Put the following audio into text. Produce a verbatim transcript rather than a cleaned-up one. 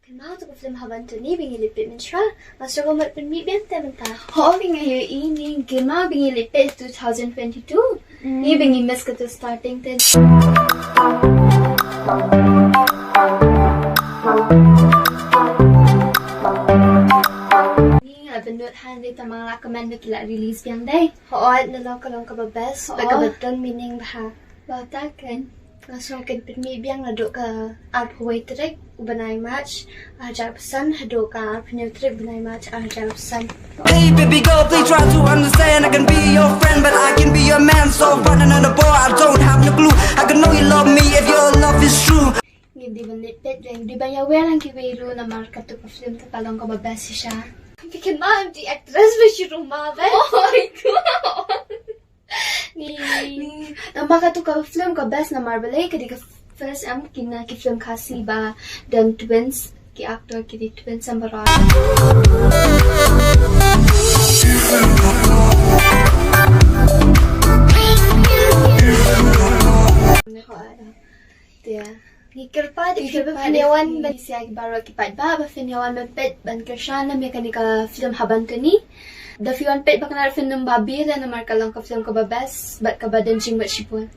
Kynmaw tu ka film Habantu ni ba ngi leit peit mynshwa. Nga sngewbha ban pynmih biang te mynta. Ho, ba ngi ïohi ni, kynmaw ba ngi leit peit two thousand twenty-two. Ni ba ngi miss ka tu starting te. Ni nga bynnud hangne te ma nga la kmen ba ki la release biang dei. Hooid, na long ka long kaba best, bad kaba don meaning bha. Ba ta kan. Nga sngew kin pynmih biang naduh ka arphew wei tarik u bnai March arhajar arphew san haduh ka arphew hynñiew tarik bnai March arhajar arphew san. Hey, baby girl, please try to understand. I can be your friend, but I can be your man. So far, none of the boy, I don't have no clue. I can know you love me if your love is true. Ngi dei ban leit peit, ngi dei ban ïa wer lang kiwei ruh namar katu ka film te ka long kaba best shisha. Phi kynmaw em, te actress ba shu ruma ba. Oh my God. Ni. Namar katu ka film ka best namar balei ka dei ka first em kine ki film Khasi ba don twins, ki actor ki dei twins em baroh. Te ngi kyrpad ïa phi ba phin ïa wan ban, ïa ki baroh ki paidbah ba phin ïa wan ban peit ban kyrshan ïa kane ka film Habantu ni. Da phi wan peit ba kane phin nym babe lei namar ka long ka film kaba best bad kaba don jingmut shibun.